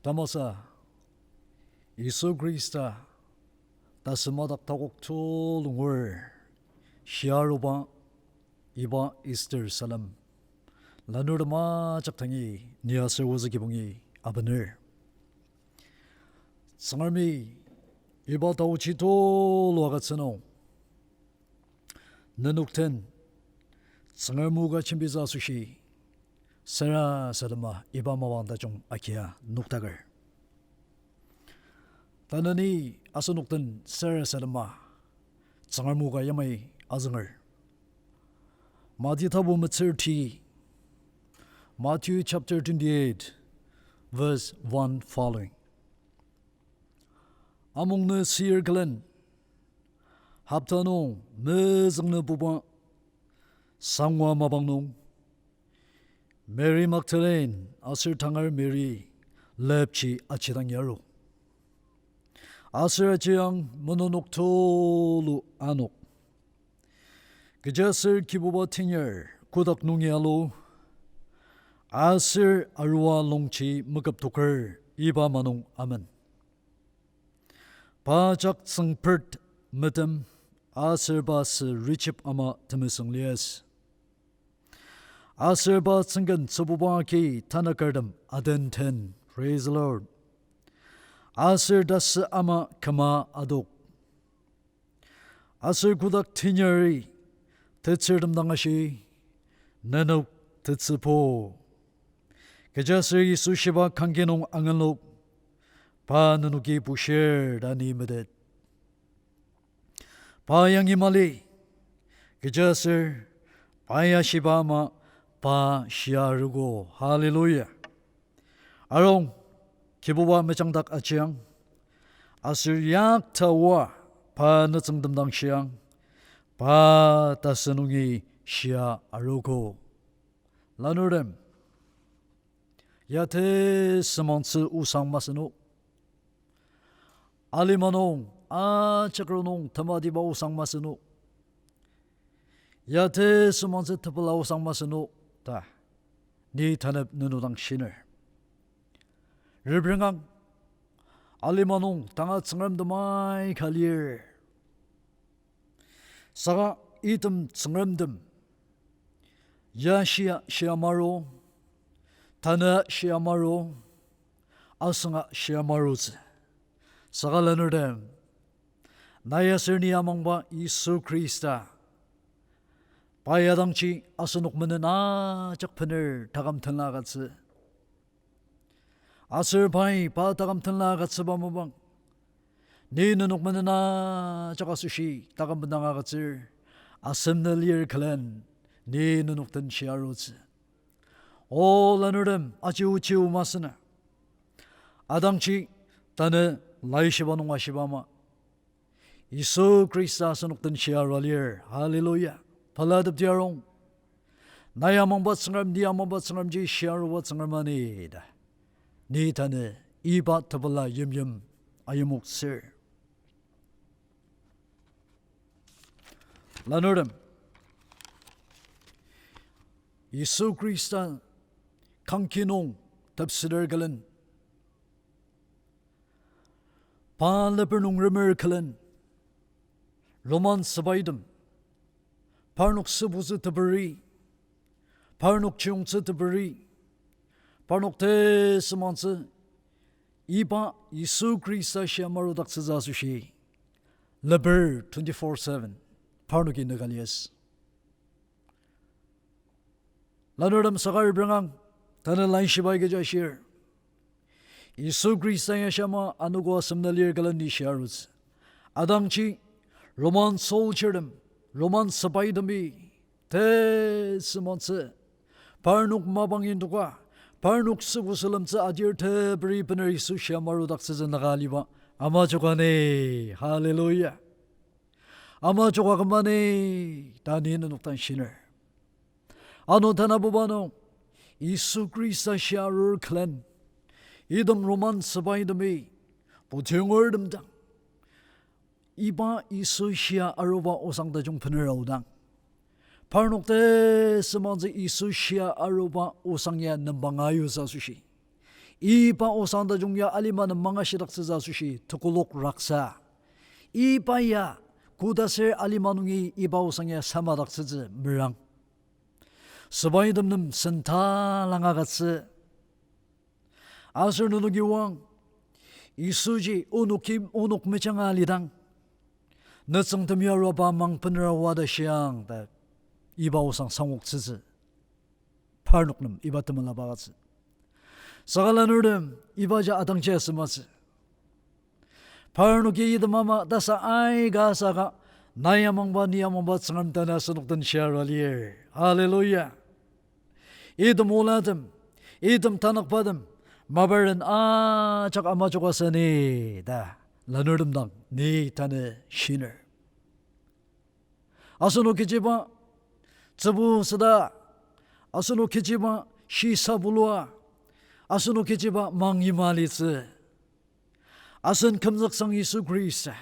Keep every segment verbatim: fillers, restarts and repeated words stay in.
Tamasa, Yisu Khrista tasümadak takok tulu ngur shia aruba iba Easter salem lanurtem ajak dangi ni aser ozü kibongi abener. Tsüngremi iba taochi tulu agütsü nung nenok den Tsüngrem o ka jembitsü asoshi sarasadema iba mapang tajung agia noktaker. Tanü ni asenok den sarasadema Tsüngrem o ka yamai azünger. Mati tapu metsürti, Matthew chapter twenty-eight, verse one following. Amung nü sir külen, hopta nung mezüng nü buba sangwa mapang nung, Mary Magdalene aser tangar Mary lepji ajidang yaru. Aser ajiang menonok tulu anok. Kechiaser Kibuba tenyar kotak nungi alu, aser arua longji meküptoker iba manung amen. Pa jak tsüngpert metem, aser pa sü richep ama temesüng liasü. Aser pa tsüngken tsübuba agi tanakertem atenten. Praise the Lord. Aser tasü ama küma adok. Aser kotak tenyari tetsürtem dang ashi, nenok tetsübo. Kechiaser Yisu shiba kangki nung angenlok, pa nenoki bushir ta ni metet. Pa yangi mali, kechiaser pa ya shiba ama pa shia arogo. Hallelujah. Arung, Kibuba mejangdak ajiang, aser yakta oa pa nütsüngtem dang shiang, pa tasü nungi shia arogo. Lanurtem, ya tesümangtsü osang masü no. Alima nung, ajak ro nung tematiba osang masü no. Ya tesümangtsü tepela osang masü no ta ni tanep nenok dang shiner. Reprengang, alima nung tanga tsüngremtem aika lir. Saka item tsüngremtem, ya shia shia maru, tanü shia maru, asünga shia marutsü. Saka lanurtem, nai aser ni amangba Yisu Khrista, pa ya dangji asenok menen ajak bener taküm tenla agütsü. Aser pai pa taküm tenla agütsüba mapang, ni nenok menen ajak asoshi taküm bendang agütsür, asem nü lir külen ni nenok den shia arutsü. O lanurtem, aji ochi o masü na. Atangji tanü laishiba nung ashiba ama, Yisu Khrista asenok den shia arua lir. Hallelujah. Pelatepdi arung. Nai amangba Tsüngrem, ni amangba Tsüngremji shia aruba Tsüngrem ani ta ni tanü iba tepela yimyim ayimoktsür. Lanurtem, Yisu Khrista kangki nung tepseter külen, pa leper nung remer külen, Roman sepaitem parnok sübutsü teperi, parnok chiyongtsü teperi, parnok tesümangtsü iba Yisu Khrista shia marudaktsütsü asoshi, leper twenty-four seven parnoki nüka liasü. Lanurtem, saka reprengang, tanü laishibai kechi ashir, Yisu Khrista ya shia ama anogo asem nü lir külen ni shia arutsü. Atangji Roman soldiertem, Roman sepaitemi tesümangtsü, parnok mapang indoka, parnok sübu sülemtsü adir teperi bener Yisu shia marudaktsütsü nüka aliba ama joka ni. Hallelujah. Ama joka küma ni ta ni nenok dang shiner. Ano tanabuba nung, Yisu Khrista shia arur külen, item Roman sepaitemi putingertem dang iba Yisu shia aruba osang tajung bener aodang, parnok tesümangtsü Yisu shia aruba osang ya nembanga ayutsü asoshi, Iba osang tajung ya alima nem mangashidaktsütsü asoshi tekolak raksa. Iba ya kodaser alima nungi iba osang ya samadaktsütsü merang. Sepaitem nem sen talangakatsü. Aser nenoki oang, Yisuji onoki, onok mejanga alidang, nütsüngtem ya arua pa mang benera oa ta shiang ta iba osang sangoktsütsü. Parnok nem iba temelaba agütsü. Saka lanurtem, ibaji atangji asümatsü. Parnoki item ama tasa aika saka, na ya mangba, ni ya mangba Tsüngrem tanü asenok den shia arua lir. Hallelujah. Item olatem, item tanakbatem, maparen ajak ama jokasani ta lanurtem dang ni tanü shiner. Asenok kechiba tsübu süda, asenok kechiba shisa bulua, asenok kechiba mangyima litsü. Asen kümzüksang Yisu Khrista,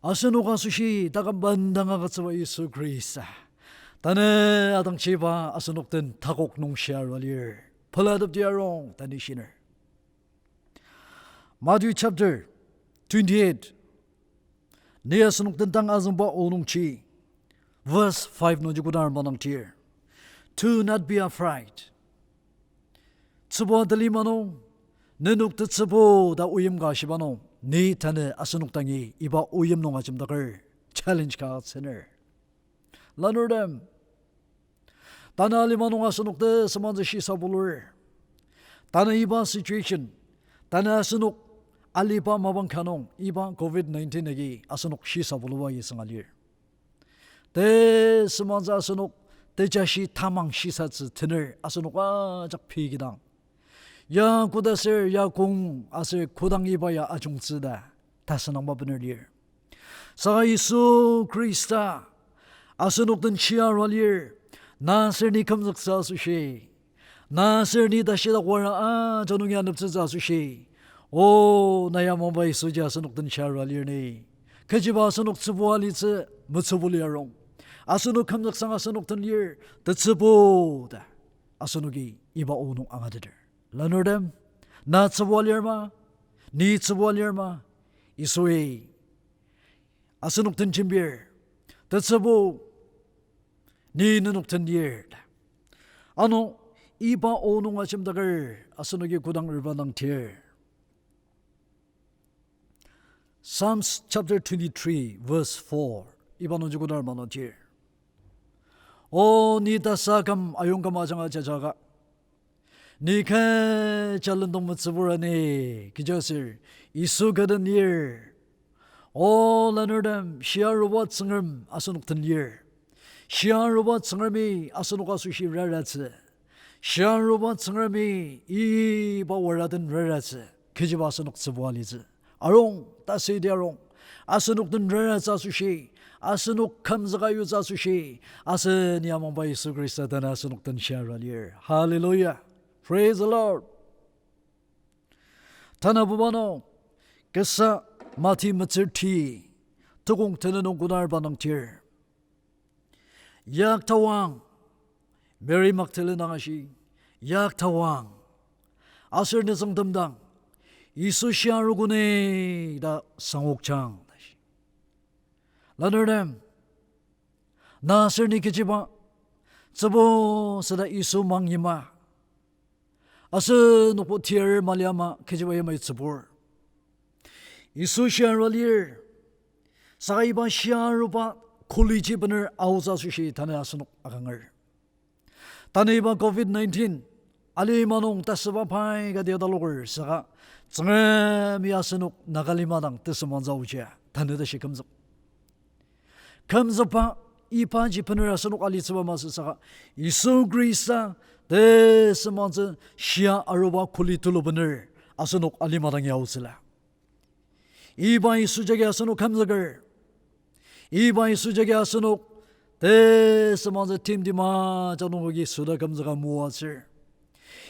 asenok asoshi taküm bendang agütsüba Yisu Khrista, tanü atangjiba asenok den takok nung shia arua lir. Pelatepdi arung tanü shiner. Matthew chapter twenty-eight. Ni asenok den dang azüngba o nungji, verse five nungji kodang arba nangtir, Do not be afraid. Tsübua talima nung, nenok tetsübu ta oyim ka shiba nung, ni tanü asenok dangi iba oyim nung ajemdaker challenge ka agütsüner. Lanurtem, tanü alima nung asenok tesümangtsü shisa bulur. Tanü iba situation, tanü asenok aliba mapang ka nung iba covid nineteen agi asenok shisa buluba agi sünga lir. Tesümangtsü asenok tejashi tamang shisatsü tener asenok ajak pei kidang, ya kodaser ya kong aser kodang iba ya ajungtsü ta tasünangba bener lir. Saka Yisu Khrista asenok den shia arua lir, na aser ni kümzüktsü asoshi, na aser ni tashidak wara ajak nungi aneptsütsü asoshi, o, na ya mangba Yisuji asenok den shia arua lir ni. Kechiba asenok tsübua litsü, metsübu liarung, asenok kümzüksang asenok den lir, tetsübu ta asenoki iba o nung angateter. Lanurtem, na tsübua lir ma, ni tsübua lir ma, Yisui asenok den jembir, tetsübu, ni nenok den lir. Ano iba o nung ajemdaker asenoki kodang reprangtir, Psalms chapter twenty-three verse four, iba nungji kodang reprangtir, O ni tasaküm ayongküm ajanga jajaka, ni kecha lendong metsübur ani, kechiaser Yisu ka den lir. O lanurtem, shia aruba Tsüngrem asenok den lir. Shia aruba Tsüngremi asenok asoshi raratsü. Shia aruba Tsüngremi iba wara den raratsü. Kechiba asenok tsübua litsü. Arung, tasüdi arung, asenok den raratsü asoshi, asenok kümzüka yutsü asoshi, asen ya mangba Yisu Khrista tanü asenok den shia arua lir. Hallelujah. Praise the Lord. Tanabuba nung, kasa Mati metsür ti, tukong tenet nung kodang reprangtir, Yaktawang, Mary Magdalene dang ashi, Yaktawang, aser nisungtem dang, Yisu shia arogo ni ta sangokjang ta shi. Lanurtem, na aser ni kechiba, tsübu süda Yisu mangyima, asenokbo tiar mali ama kechiba yamai tsübur. Yisu shia arua lir, saka iba shia aruba koliji bener aotsü asoshi tanü asenok akanger. Tanü iba covid nineteen alima nung tasüba pai kati ataloker saka Tsüngremi asenok Nagalima dang tesümangtsü aoji tanü tashi kümzük. Kümzükba ibaji bener asenok alitsüba masü saka Yisu Khrista tesümangtsü shia aruba kuli tulu bener asenok alima dangi aotsüla. Iba Yisu jagi asenok kümzüker. Iba Yisu jagi asenok tesümangtsü timtima janungagi süda kümzüka moatsür.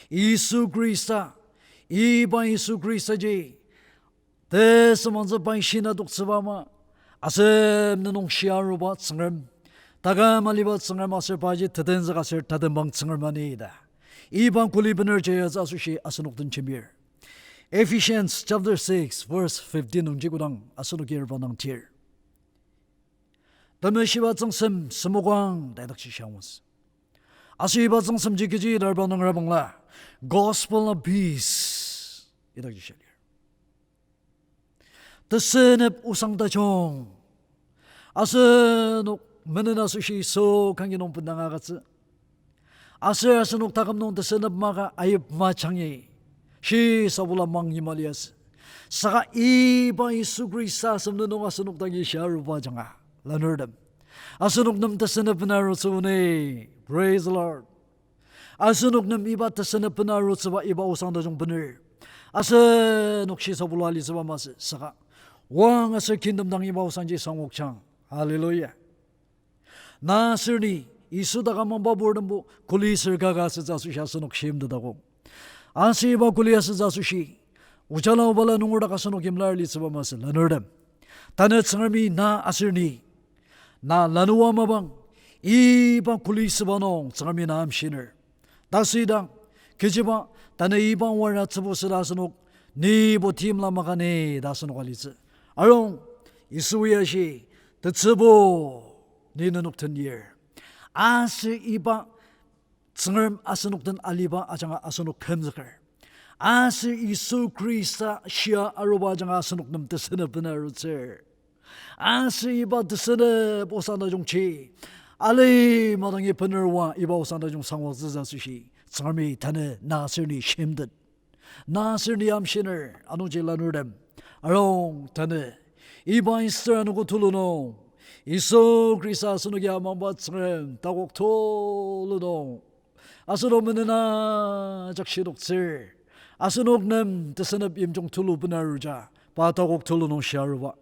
Yisu Khrista, iba Yisu Khristaji tesümangtsü pai shina toktsüba ama, asem nenung shia aruba Tsüngrem, taküm aliba Tsüngrem aser paji tetenzük aser tatembang Tsüngrem ani ta iba kuli bener jayatsü asoshi asenok den jembir. Ephesians chapter six verse fifteen nungji kodang asenoki erba nangtir, Temeshiba Tsüngsem semokang ta idakji shia angutsü. Aser iba tsüngsemji kechi ta arba nung rabangla, Gospel of peace idakji shia lir. Tesünep osang tajung. Asenok menen asoshi Yisu kangki nung bendang agütsü. Aser asenok taküm nung tesünep maka ayip majangi, shisabu la mangyima liasü. Saka iba Yisu Khrista asem nung asenok dangi shia aruba ajanga, lanurtem, asenok nem tesünep bena arutsü ni. Praise the Lord. Asenok nem iba tesünep bena arutsüba iba osang tajung bener asenok shisabu la alitsüba masü saka, wang aser kingdom dang iba osangji sangokjang. Hallelujah. Na aser ni Yisu dak amangba purtembo kuli ser kaka asütsü asoshi asenok shimtetdakok. Aser iba kuli asütsü asoshi ojala obala nunger dak asenok yimlar litsüba masü, lanurtem, tanü Tsüngremi na aser ni, na lanua mapang, iba kuli süba nung Tsüngremi na amshiner. Ta südang, kechiba, tanü iba wara tsübu süda asenok, nibo timla makani ta asenok alitsü. Arung, Yisu ya shi, tetsübo, ni nenok den lir. Aser iba Tsüngrem asenok den aliba ajanga asenok kümzüker. Aser Yisu Khrista shia aruba ajanga asenok nem tesünep bena arutsür. Aser iba tesünep osang tajungji, alima dangi bener oa iba osang tajung sangwatsütsü asoshi, Tsüngremi tanü na aser ni shimtet. Na aser ni amshiner, anungji lanurtem, arung tanü, iba Easter anogo tulu nung, Yisu Khrista asenoki amangba Tsüngrem takok tulu nung asenok menen ajak shidoktsür. Asenok nem tesünep yimjung tulu bena aruja, pa takok tulu nung shia aruba.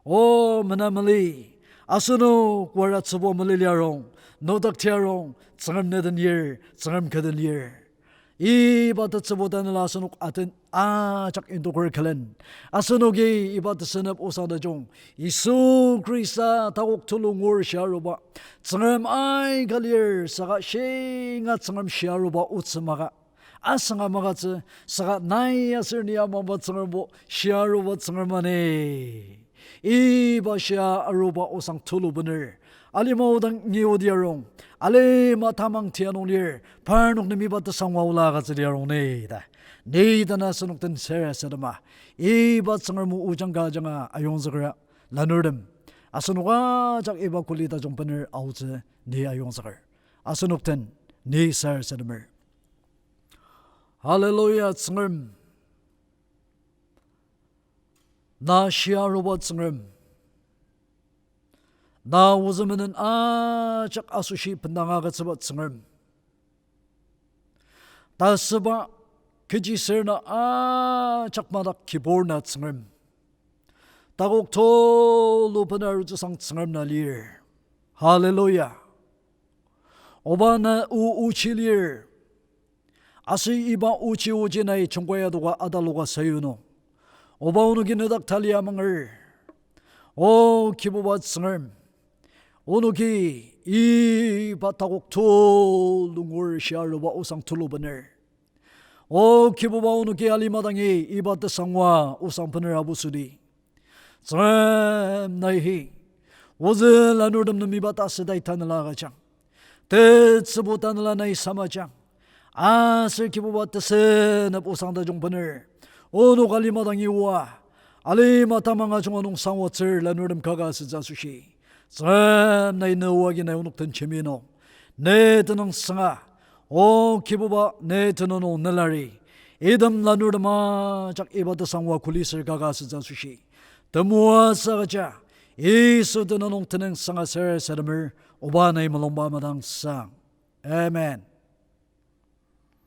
O mena mali, asenok wara tsübu mali liarung, nodakti arung, Tsüngrem ne den lir, Tsüngrem kü den lir. Iba tetsübu tanela asenok aten ajak indoker külen, asenoki iba tesünep osang tajung, Yisu Khrista takok tulu ngur shia aruba, Tsüngrem aika lir saka shinga Tsüngrem shia aruba otsü maka, asünga makatsü, saka nai aser ni amangba Tsüngrembo shia aruba Tsüngrem ani. Iba shia aruba osang tulu bener, alima odang ngi odi arung, alima tamang tia nung lir, parnok nem iba tesangwa ola agütsü lia arung ni ta, ni tanü asenok den sarasadema, iba Tsüngrem o ojang ka ajanga ayongzükera, lanurtem, asenok ajak iba kuli tajung bener aotsü ni ayongzüker. Asenok den ni sarasademer. Hallelujah, Tsüngrem. Na shia aruba Tsüngrem. Na ozü menen ajak asoshi bendang agütsüba Tsüngrem. Tasüba kechiaser na ajak madak kibur na Tsüngrem. Takok tulu bena arutsüsang Tsüngrem na lir. Hallelujah. Oba na o ochi lir. Aser iba ochi oji nai jungkai adoka ataloka sayuno, Oba onoki nedak tali amanger. O Kibuba Tsüngrem, onoki iba takok tulu ngur shia aruba osang tulu bener, O Kibuba onoki alima dangi iba tesangwa osang bener abusudi. Tsüngrem nai hi, ozü lanurtem nem iba tasüdai tanela agüjang. Tetsübu tanela nai samajang. Aser Kibuba tesünep osang tajung bener, onok alima dangi oa, alima tamang ajunga nung sangwatsür lanurtem kaka asütsü asoshi, Tsüngrem nai ne oa agi nai onok den jembi nung, ne tenüng sanga, O Kibuba ne tenüng nung nelari, item lanurtem ajak iba tesangwa kuli ser kaka asütsü asoshi, temoatsü agüja, Yisu tenüng nung tenüng sanga sarasademer, Oba nai mulungba madangsang. Amen.